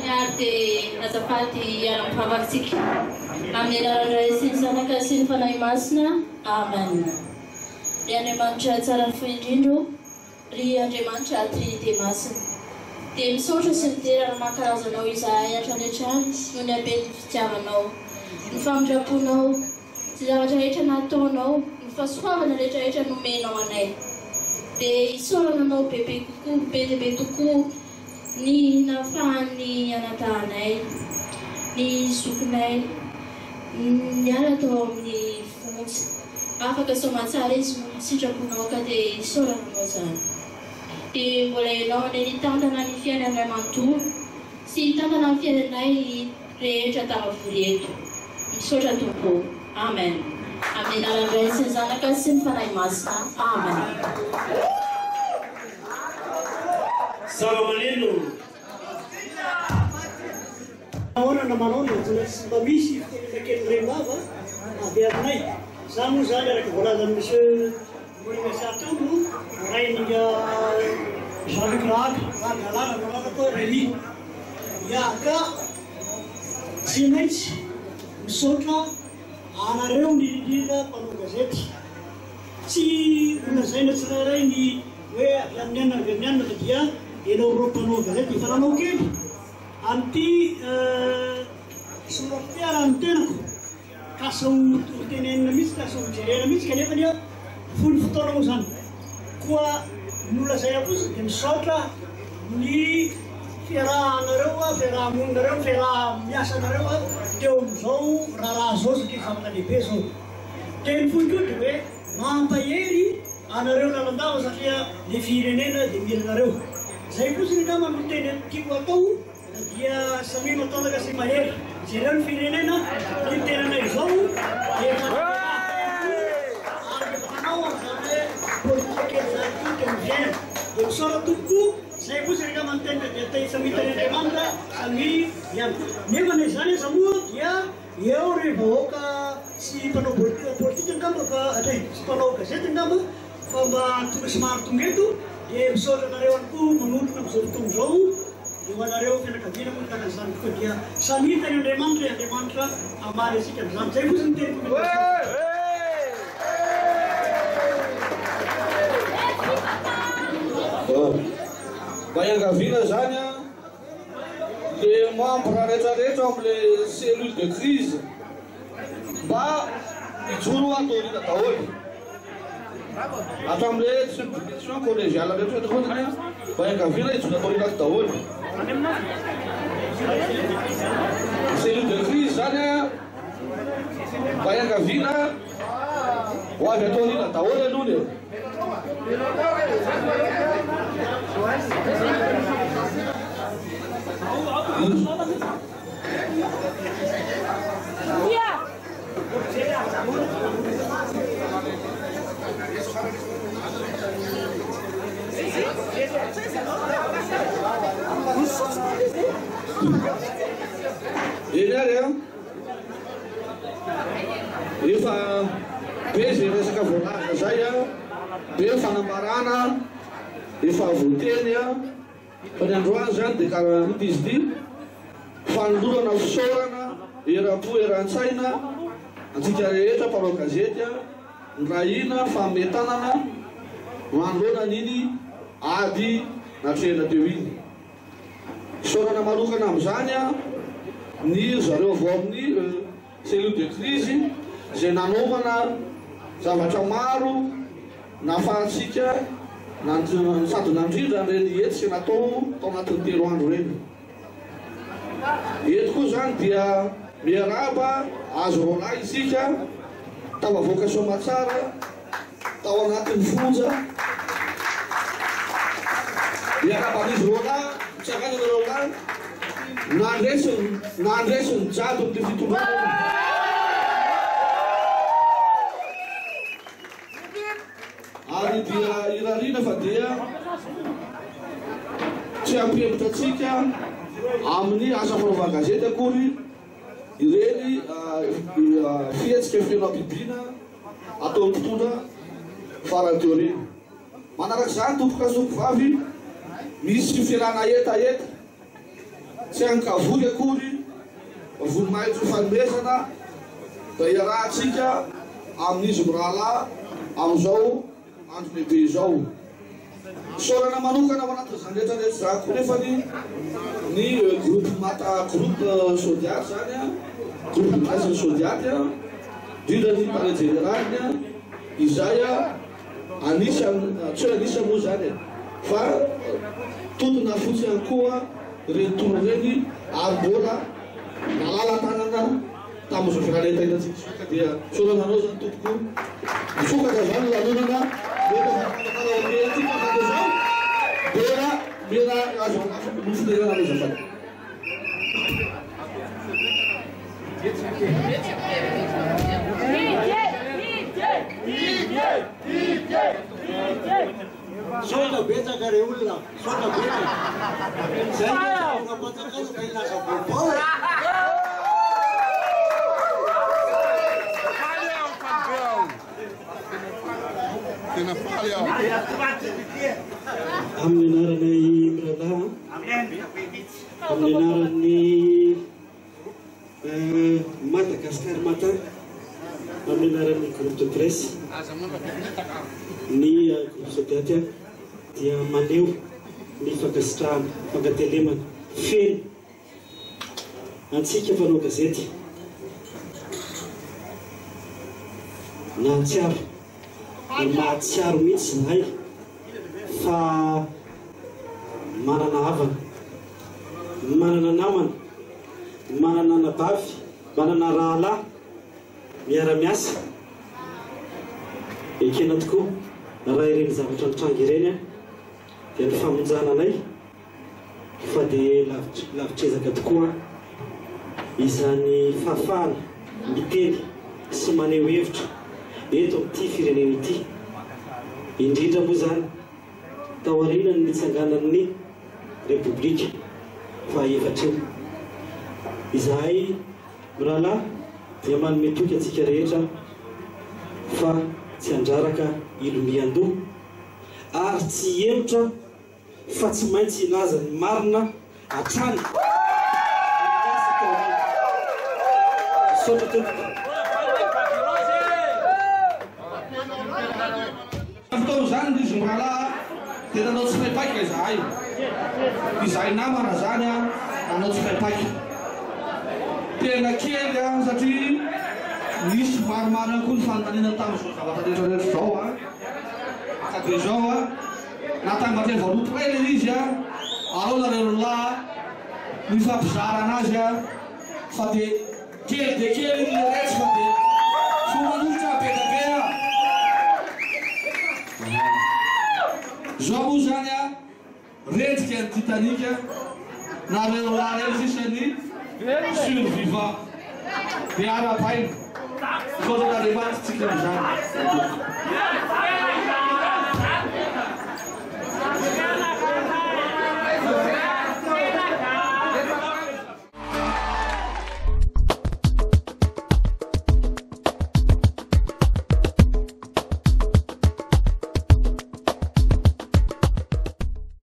Eny ary dia azafady hiara-mivavaka tsika. Amin'ny anaran'ny Ray sy ny Zanaka sy ny Fanahy Masina. Amen. Ry Andriamanitra tsara fo indrindra o, ry Andriamanitra Trinite Masina. Dia misaotra sy midera ary mankalaza Anao izahay hatrany hatrany noho ny haben'ny fitiavanao, ny famindram-ponao, Izay zavatra rehetra nataonao, ny fahasoavana rehetra rehetra nomenao anay, dia isaorana anao bebe kokoa, be dia be tokoa ny nahafahan'ny anadahinay, ny zokinay, niala tao amin'ny fonja. Afaka soamantsara izy noho ny sitraponao ka dia isaorana anao izany. Dia mbola ianao anie nitantana ny fiainanay manontolo sy hitantana ny fiainanay rehetra tafavory eto. Misaotra Tompo ô. Amen. Amin'ny anaran'ny Ray sy ny Zanaka sy ny Fanahy Masina. Amen. Zava-maneno. Ahoana na manaona, tsy maintsy mba misy fitenena kely rem-bava avy aminay. Za moa izany araka voalazan'i Monsieur Morinasa teo no rain'inga Jean Luc Rahaga, Rahagalala no anarako hoe Rémi. Ya ka tsy maintsy misaotra anareo indrindra mpanao gazety. Tsy ho lazaina tsirairay ny hoe avy amin'ny anona avy amin'ny anona fa dia ianao ireo mpanao gazety efa nanao kely an'ity soratra ity ary ny tenako. Kasa ho tenenina mihitsy, kasa ho jerena mihitsy kanefa anie fohy ny fotoana moa izany. Koa ny nolazaina fotsiny dia misaotra ny fiarahanareo, fiaraha-moninareo, fiaraha-miasanareo teo amin'izao raharaha izao satria zavatra lehibe izao. Teny fohy koa dia hoe mampahery anareo lalandava satria ny firenena dia mila anareo. Izay fotsiny angamba no teny tiako atao. Dia samia matanjaka sy mahery. Jereo ny firenena, ny tenanay izao dia efa ary efa nanao an'izany hoe politika kely izany koa teo amin'ny fiainana. Dia misaotra tompoko, izay fotsiny angamba ny teniko dia te samia tahin'Andriamanitra, samia ihany. Nefa na izany aza moa dia eo ry vahoaka tsy mpanao politika angamba fa tsy mpanao gazety angamba fa mba tonga somary tonga eto dia misaotra anareo ihany koa manorina amin'izao fotoana izao. Dia ho anareo fianakaviana moa ny tahaka an'izany koa dia samy hitany Andriamanitra e Andriamanitra hamaly antsika amin'izany. Izay fotsiny ny teniko mety. Mba iangaviana izany an, le membre rehetra rehetra ao amle cellule de crise mba hijoro ato aoriana daholo. Hatramin'ilay subdivision collégiale rehetra rehetra fotsiny an, mba iangaviana hijoro ato aoriana ato daholo. Cellule de crise zany an, mba iangaviana ho avy ato aoriana daholo aloha e. Eny ary an! Efa be izay resaka voalaza izay an, be ny fanambarana efa voateny an, fa ny androany izany dia karaha ity izy ity, fanolorana fisaorana eram-po eran-tsaina antsika rehetra mpanao gazety an, nirahina fametanana manoloana an'iny ady natrehina teo iny. Fisaorana manokana amin'izany ny zareo avy ao amin'ny cellule de crise izay nanaovana zavatra maro nahafahantsika sady nandrindra an'ireny hetsika natao tao anatin'ny 3 andro ireny. Eto koa izany dia miarahaba azy roalahy isika tafavoaka soamatsara tao anatin'ny fonja. Miarahaba an'izy roalahy, mitsangana ianareo roalahy, nandresy nandresy ny jadon'ity fitondrana. Ary dia irariana fa dia tsy hampihemotra antsika amin'ny asa fanaovan-gazety akory ireny fihetsika feno habibiana ataon'ny mpitondra farany teo ireny. Manaraka izany tompoko sy tompokovavy, misy fialana hetaheta. Tsy an-kavory akory fa voninahitry ny fanomezana dia iarahantsika amin'izy mirahalahy amin'izao andro lehibe izao. Isaorana manokana ao anatin'izany rehetra rehetra izany koa nefa ny ny groupe mata groupe Sodiat izany an, groupe de presse Sodiat an, indrindra ny tale jeneraliny an, izay anisan'ny, tsy hoe anisan'ny moa izany e, fa tontona fotsiny ihany koa ireny tolona ireny ary mbola nalala-tanana tamin'izao fiaraha-hitantsika izao ka dia isaorana anao izany tompoko. Misokatra izany ny lanonana, mety efa karaoke antsika fa dia izao mbola mila azo nofonerana aloha azafady. Misaotra betsaka re olona, misaotra betsaka. Zay no fitondram-panjakana fa hilaza vaovao e. Faly aho, faly be aho. Tena faly aho. Amin'ny anaranay mirahalahy, amin'ny anaran'ny Madagascar Matin, amin'ny anaran'ny groupe de presse, ny groupe Zodiac dia maneho ny fankasitrahana, fankatelemana feno antsika mpanao gazety nahatsiaro ary mahatsiaro mihitsy izahay fa manana havana, manana namana, manana anabavy, manana rahalahy miara-miasa. Ekena tokoa raha ireny zavatra nitranga ireny dia ny famonjana anay fa dia lavitr'ezaka tokoa izany fahafahana miteny sy maneho hevitra eto amin'ity firenena ity, indrindra moa izany taorian'ny nitsanganan'ny Repoblika fahaefatra io. Izahay mirahalahy dia manome toky antsika rehetra fa tsy handraraka ilo miandoha ary tsy hihemotra fa tsy maintsy hilaza ny marina hatrany amin'ny asa ataonay. Misaotra tompoko. Tamin'ny fotoana izany ry izy mirahalahy dia nanao tsipaipaika izahay. Izahay namana izany nanao tsipaipaika. Tena kely satria nisy maromaro ihany koa ny fanontaniana tamin'izao zavatra rehetra rehetra izao. Ka dia izao, natambatra valopy iray ilay izy, alao nareo roa lahy nifampizara anazy fa dia Kely dia kely iny le retsy fa dia tsy ho manolotra be dia be ah. Zao moa zany ah, rendrika ny Titanic ah, nareo roa reo sisa ny survivant. Dia arahabaina. Misaotra an'Andriamanitra tsika amizany.